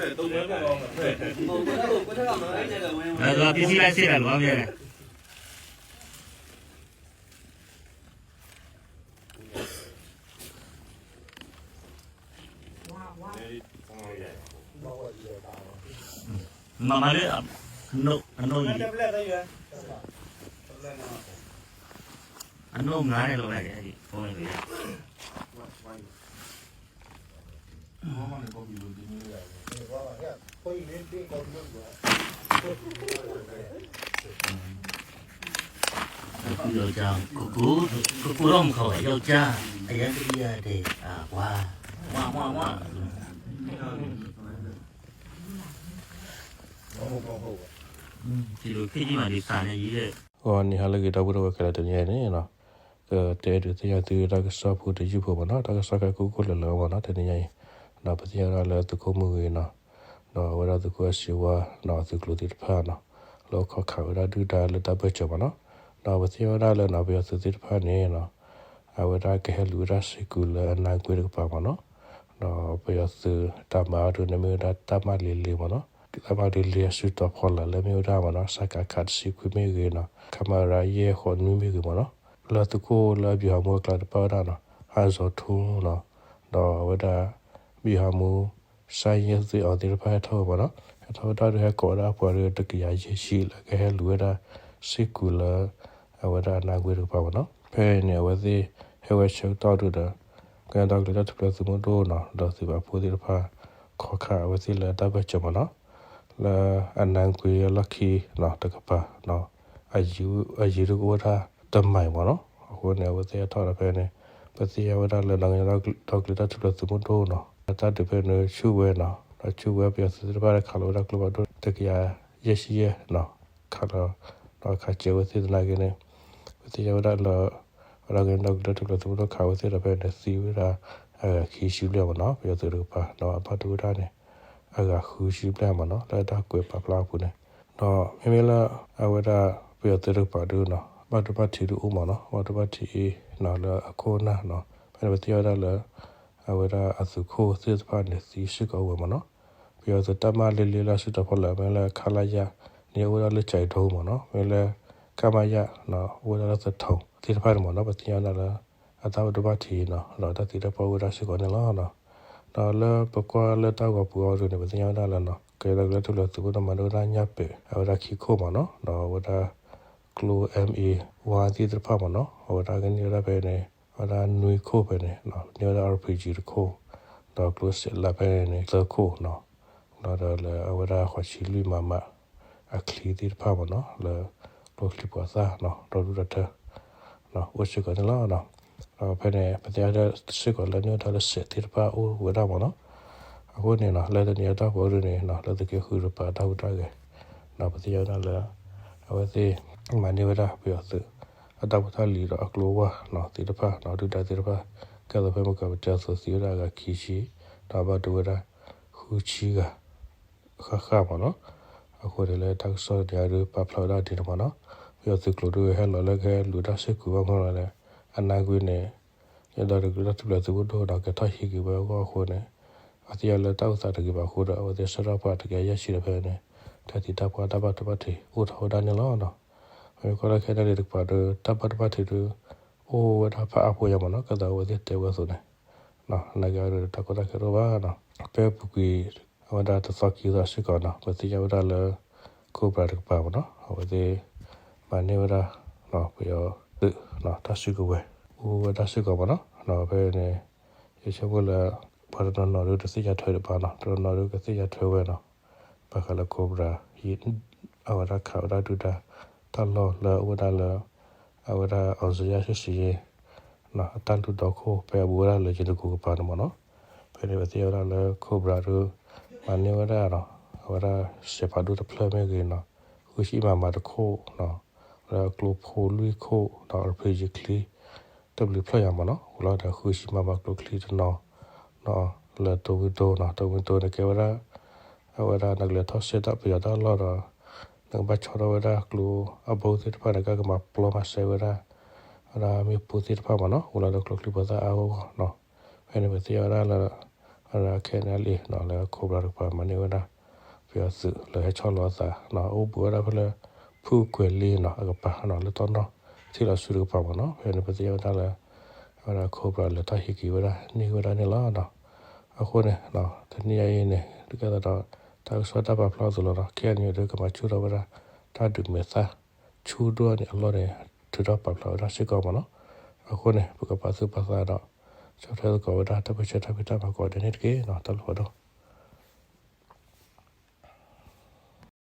ပသံလၢစ့တၢ်လီၤမ့ၢ် မၤမၤလၢ အနိၣ်အံၤ အနိၣ်မၤန့ၣ်လီၤဝဲ ဖိန့ၣ် ယောက်ျား ကိုကို ကိုကိုတော့မခေါ်ပါ ယောက်ျား အရမ်းကလီၤတယ် အာ ဝါ ဝါ ဝါ ဝါ ဒီးခ့ယုၢ်မး ဒ်သးန့ၣ်ယံၤလၢ ဂီၤနံၤဟါလၢအဂ့ၤ ဒီပုၢ်ဝဲၢ်ခဲလၢာ် တနံၤအံၤန့ၣ်နီၤ ကတဲဒုးသ့ၣ်ညါသုတၢ်ကစီၣ်ဖိတယုၢ်ဖိမ့ၢ်နီၤ တၢ်ကစီၣ်ခဲကိၢ်ကိၢ်လၢာ်လၢာ်မ့ၢ်နီၤ တနံၤအံၤ ဒီးပသ့ၣ်ညါဝဲဒၣ်လၢသုးခိၣ်မုၢ်ဂ့ၤနီၤ ဒီးအဝဲဒၣ်သုးခိၣ်အစံဝါနီၤ သုးကျိၤသ့ၣ်တဖၣ်နီၤ လၢခီၣ်ခးဝဲဒၣ်ဒုၣ်ဒါလၢတၢ်ဘၢၣ်စၢၤမ့ၢ်နီၤ ဒီးပသ့ၣ်ညါဝဲဒၣ်လၢနီၤ ပယီၤသုးသ့ၣ်တဖၣ်န့ၣ်နီၤ အဝဲဒၣ်ကဟဲလူၤဝဲဒၣ်စ့ၢ်ကီးလၢအနါကွ့တကပၤမ့ၢ်နီၤ ဒီးပယီၤသုးတၢ်မၤအီၤဒုးန့ၣ်မ့ၢ်ဝဲဒၣ်တၢ်မၤလ့ၤလ့ၤမ့ၢ်နီၤ တၢ်မၤလ့ၤလ့ၤအစုတီၤဖီလာ်လၢမ့ၢ်ဝဲဒၣ်မ့ၢ်နီၤ စကခ တဆံခွံမ့ၢ်ဂ့ၤနီၤ ခမရ ယဲၢ်ဃိးနွံမ့ၢ်ဂ့ၤမ့ၢ်နီၤ လၢသုးခိၣ်လၢအဗျူဟာမှူးအကျါတဖၣ်ဝဲဒၣ်နီၤ ဟါစီၤထူနီၤ ဒီးအဝဲဒၣ် ဗျူဟာမှူး စါယဲၢ်သွံၣ်အီၤသ့ၣ်တဖၣ်ဟဲထီၣ်ဝဲမ့ၢ်နီၤ ဟဲထီၣ်ဝဲဒၣ်ဒုးဟဲကိးဝဲဒၣ်အပှၤဒုးတကယၤယဲၢ်ဆံလၢကဟဲလူၤဝဲဒၣ် စ့ၢ်ကီးလၢ အဝဲဒၣ်အနါကွ့တကပၤမ့ၢ်နီၤ ဖဲန့ၣ် အဝဲသ့ၣ်ဟဲဝဲဆၢကတီၢ်ဒုးဒီး ကညီဒီကလုာ်တၢ်ထူၣ်ဖျဲးသုးမုၢ်ဒိၣ်နီၤ ဒီးသုးပာ်ဖှိၣ်သ့ၣ်တဖၣ် ခီၣ်ခးအဝဲသ့ၣ်လၢတၢ်ဘၢၣ်စၢၤမ့ၢ်နီၤ လၢအနါကွ့အလီၢ်ခံနီၤ တကပၤနီၤ အယံၤဒုးကအိၣ်ဝဲဒၣ်တမံၤမ့ၢ်နီၤ အဃိန့ၣ် အဝဲသ့ၣ်ဟဲထီၣ်ဒီးဖဲန့ၣ် ပသ့ၣ်ညါဝဲဒၣ်လၢနီၤ ကညီဒီကလုာ်တၢ်ထူၣ်ဖျဲးသုးမုၢ်ဒိၣ်နီၤ တၢ်ဒုးဖဲန့ၣ်ဆူၣ်ဝဲနီၤ ဒီးဆူၣ်ဝဲပယီၤသုးသ့ၣ်တဖၣ်ဒီးခးလီၤဝဲဒၣ်ကျိဖးဒိၣ်တကယၤယဲၢ်ဆံယဲၢ်နီၤ ခးလီၤ ဒီးခးစၢၤဝဲသ့ၣ်သနာ်က့န့ၣ် ပသ့ၣ်ညါဝဲဒၣ်လၢ ဝဲဒၣ်ကညီဒီကလုာ်တၢ်ထူၣ်ဖျဲးသုးမုၢ်ဒိၣ်ခးဝဲသ့ၣ်ဒီးဖဲန့ၣ် သံဝဲဒၣ် အဂၤခံဆံဘျဲၣ်မ့ၢ်နီၤ ပယီၤသုးတကပၤ ဒီးအဘၣ်ဒိဝဲဒၣ်န့ၣ် အဂၤဃုဆံဘျဲၣ်မ့ၢ်နီၤ လၢတၢ်ကွဲးပာ်ဖျါအပူၤန့ၣ် ဒီးမ့မ့ၢ်လၢ အဝဲဒၣ်ပယီၤသုးတကပၤဒုးနီၤ ဘၣ်ဒိဘၣ်ထံးဒုးအိၣ်မ့ၢ်နီၤ ဘၣ်ဒိဘၣ်ထံးအံၤနီၤ လၢအခိၣ်အနၢ်နီၤ ဖဲန့ၣ်ပသ့ၣ်ညါဝဲဒၣ်လၢ အဝဲဒၣ်အသုးခိၣ်သ့ၣ်တဖၣ်န့ၣ် သံစ့ၢ်ကီးဝဲမ့ၢ်နီၤ ပယီၤသုးတၢ်မၤလ့ၤလ့ၤလၢအစုတီၤဖီလာ် မ့ၢ်လၢ ခလရ န့ၣ်အိၣ်ဝဲဒၣ်လၢကၠဲးဒိမ့ၢ်နီၤ မ့ၢ်လၢ ခမရ နီၤ အိၣ်ဝဲဒၣ်လၢသထူသ့ၣ်တဖၣ်န့ၣ်မ့ၢ်နီၤ ပသ့ၣ်ညါဝဲဒၣ်လၢ အတၢ်ဘၣ်ဒိဘၣ်ထံးနီၤ ဒီးတၢ်သံတၢ်ပှၢ်အိၣ်ဝဲဒၣ်စ့ၢ်ကီးန့ၣ်လီၤ. ဒီးလၢပကွၢ်လၢတၢ်ဂီၤပူၤအံၤဒုးန့ၣ် ပသ့ၣ်ညါဝဲဒၣ်လၢနီၤ ကညီဒီကလုာ်တၢ်ထူၣ်ဖျဲးသုးမုၢ်ဒိၣ်မၤန့ၢ်ဝဲဒၣ်ညၣ်ပဲာ် အဝဲဒၣ်ခံခိၣ်မ့ၢ်နီၤ ဒီးအဝဲဒၣ် ကျိ M A one သ့ၣ်တဖၣ်မ့ၢ်နီၤ အဝဲဒၣ်ကန့ၢ်ဝဲဒၣ်ဖဲန့ၣ် အဝဲဒၣ်နွံခိၣ်ဖဲန့ၣ် န့ၢ်ဝဲဒၣ် RPG တခိၣ် ဒီးကျိစဲးလးဖဲန့ၣ် သၢခိၣ်နီၤ ဒီးလၢအဝဲဒၣ်ဃိးဆံလွံၢ် မမ အချံသ့ၣ်တဖၣ်မ့ၢ်နီၤ လၢကျိချံပှၤသၣ်နီၤ ဒီဒူၣ်ဒီထၢ အိၣ်စ့ၢ်ကီးန့ၣ်လီၤ. ဒီးဖဲန့ၣ် ပသ့ၣ်ညါဝဲဒၣ်စ့ၢ်ကီးလၢန့ၢ်ဝဲဒၣ်လၢစဲးသ့ၣ်တဖၣ်အိၣ်ဝဲဒၣ်မ့ၢ်နီၤ အဃိန့ၣ်နီၤ လၢတနံၤအတၢ်ပီဒုးန့ၣ်နီၤ လၢသုးက့ဃုတကပၤတၢ်ဟူးတၢ်ဂဲၤ ဒီးပသ့ၣ်ညါဝဲဒၣ်လၢ အဝဲသ့ၣ် မၤန့ၢ်ဝဲဒၣ်ပယီၤသုး အတၢ်ဖိတၢ်လံၤဒီးအကျိအဝၢ်နီၤ သ့ၣ်တဖၣ်နီၤ ဒုၣ်ဒါသ့ၣ်တဖၣ် ကဲသိးဖဲမုၢ်ကီၤပတဲအသိးသံဝဲဒၣ်အဂၤခံဆံ ဒီးဘၣ်ဒိဝဲဒၣ် ဃုဆံဂၤ ဃၣ်ဃၣ်မ့ၢ်နီၤ. အဃိန့ၣ်လၢတၢ်ကစီၣ်တနံၤအံၤဒုးပာ်ဖျါဝဲဒၣ်ဒ်န့ၣ်မ့ၢ်နီၤ. ပယီၤသုးကျိၤဒုးဟဲလီၤလၢကဟဲလူၤတၢ်စ့ၢ်ကီးဘၣ်မ့ၢ်နီၤလဲၣ် အနါကွံာ်န့ၣ် ယဒီးတကလုာ်တၢ်ထူၣ်ဖျဲးသုးမုၢ်ဒိၣ်ဒီးကဲထီၣ်ဟံးက့ၤဝဲအဂီၢ်အဃိန့ၣ် အသ့ၣ်ညါလၢတၢ်အိၣ်သးတဂ့ၤဘၣ်အဃိဒီး အဝဲသ့ၣ်ဆှၢထီၣ်ပှၤတကယၤယဲၢ်ဆံဒီးဖဲန့ၣ် တၢ်သံတၢ်ပှၢ်တၢ်ဘၣ်ဒိဘၣ်ထံးအိၣ်ထီၣ်ဝဲဒၣ်န့ၣ်လီၤ. မ့ၢ်ကွၢ်လၢ ခဲနဒံ တကပၤဒီး တၢ်ဘၣ်ဒိဘၣ်ထံးဒုး အိၣ်ဝဲဒၣ်ဖးအါဖိညါမ့ၢ်နီၤ ကဲသိးအဝဲသ့ၣ်တဲဝဲအသိးန့ၣ် နာ်က့အံၤဒီးတၢ်ကီတၢ်ခဲတအိၣ်ဘၣ်နီၤ ဖဲအပူၤကွံာ် အဝဲဒၣ်တသီခံသီစ့ၢ်ကီးနီၤ ပသ့ၣ်ညါဝဲဒၣ်လၢ Cobra တကပၤမ့ၢ်နီၤ အဝဲသ့ၣ် မၤန့ၢ်ဝဲဒၣ် ပယီၤသုး တၢ်စုကဝဲၤ အိၣ်ဝဲဒၣ်စ့ၢ်ကီးမ့ၢ်နီၤ ဒီးဖဲန့ၣ် ယဆိကမိၣ်လၢ ပှၤတနီၤနီၤဒုးတသ့ၣ်ညါထွဲဒံးဘၣ်နီၤ တနီၤနီၤဒုးကသ့ၣ်ညါထွဲဝဲနီၤ ဘၣ်ဃးလၢ Cobra အဝဲဒၣ်ခးဝဲဒၣ်ဒုၣ်ဒါ တၢ်လီၢ်လၢအအိၣ်ဝဲဒၣ်လၢ အဝဲဒၣ် အောင်ဇေယျ စစ်ဆင်ရေး အတၢ်လုၢ်ဒီခိၣ် ဖဲအဘူးဝဲဒၣ်လၢယိၤကီၢ်ကပၤန့ၣ်မ့ၢ်နီၤ ဖဲန့ၣ်ပသ့ၣ်ညါဝဲဒၣ်လၢ Cobra ဒုး မၤန့ၢ်ဝဲဒၣ်နီၤ အဝဲဒၣ်စဲးဖးဒိၣ်တဖျၢၣ်မ့ၢ်ဂ့ၤနီၤ ဃုဆံ မမ တခိၣ်နီၤ လၢကျိဖိလွံၢ်ခိၣ်ဒီး RPG ချံ တဘျုးဖျၢၣ်ညါမ့ၢ်နီၤ အိၣ်လီၤဒီးဃုဆံ မမ ကျိချံတနီၤ လၢတိဝံတိနီၤ တိဝံတိန့ၣ်ကဲဝဲဒၣ် အဝဲဒၣ်နကလဲၤထီၣ်စဲးတၢ်ပယီၤတၢ်လီၢ်ဒီး နကဘၣ်ဆီထီၣ်ဝဲဒၣ်ကျိအဘိသ့ၣ်တဖၣ်န့ၣ် ကကမၤပျီမၤစဲဝဲဒၣ် အဝဲဒၣ်မ့ၣ်ပိၢ်သ့ၣ်တဖၣ်မ့ၢ်နီၤ အိၣ်လီၤဒီးကျိချံပှၤသၣ်အါအါဂီၢ်ဂီၢ်နီၤ ဖဲန့ၣ်ပသ့ၣ်ညါဝဲဒၣ်လၢ ခဲန့ၣ်လံနီၤ လၢ Cobra တကပၤမၤန့ၢ်ဝဲဒၣ် ပယီၤသုးလၢဟဲဆီလီၤအသးနီၤ အိၣ်ဘှံးဝဲဒၣ်ဖဲလၢ ဖုကွဲၤလ့နီၤ အကပၤနီၤ လၢတီနီၣ်ထံၣ်လီၤစုတကပၤမ့ၢ်နီၤ ဖဲန့ၣ် ပသ့ၣ်ညါဝဲဒၣ်လၢ အဝဲဒၣ် Cobra လဲၤထီၣ်ဟံးက့ၤဝဲဒၣ်န့ၢ်ဝဲဒၣ်န့ၣ်လီၤနီၤ. အဃိန့ၣ် တနံၤအံၤန့ၣ် ဒ်သိးဒီး တၢ်ကစီၣ်တၢ်ပာ်ဖျါအသိးလီၤနီၤ ခဲအံၤန့ၣ် ဒုးကမၤဆူၣ်ထီၣ်ဝဲဒၣ် တၢ်ဒုးမဲာ်သၣ် ဆူဒိၣ်န့ၣ်အလီၢ်န့ၣ် ထုးထီၣ်ပာ်ဖျါဝဲဒၣ်စ့ၢ်ကီးမ့ၢ်နီၤ. အဃိန့ၣ် ပကပာ်သူၣ်ပာ်သးဒီး ဆီၣ်ထွဲသကိးဝဲဒၣ် တၢ်ပၢဆှၢတၢ်ဖံးတၢ်မၤကိးဂၤဒဲးန့ၣ်တက့ၢ်နီၤ တၢ်ဘျုးဖးဒိၣ်.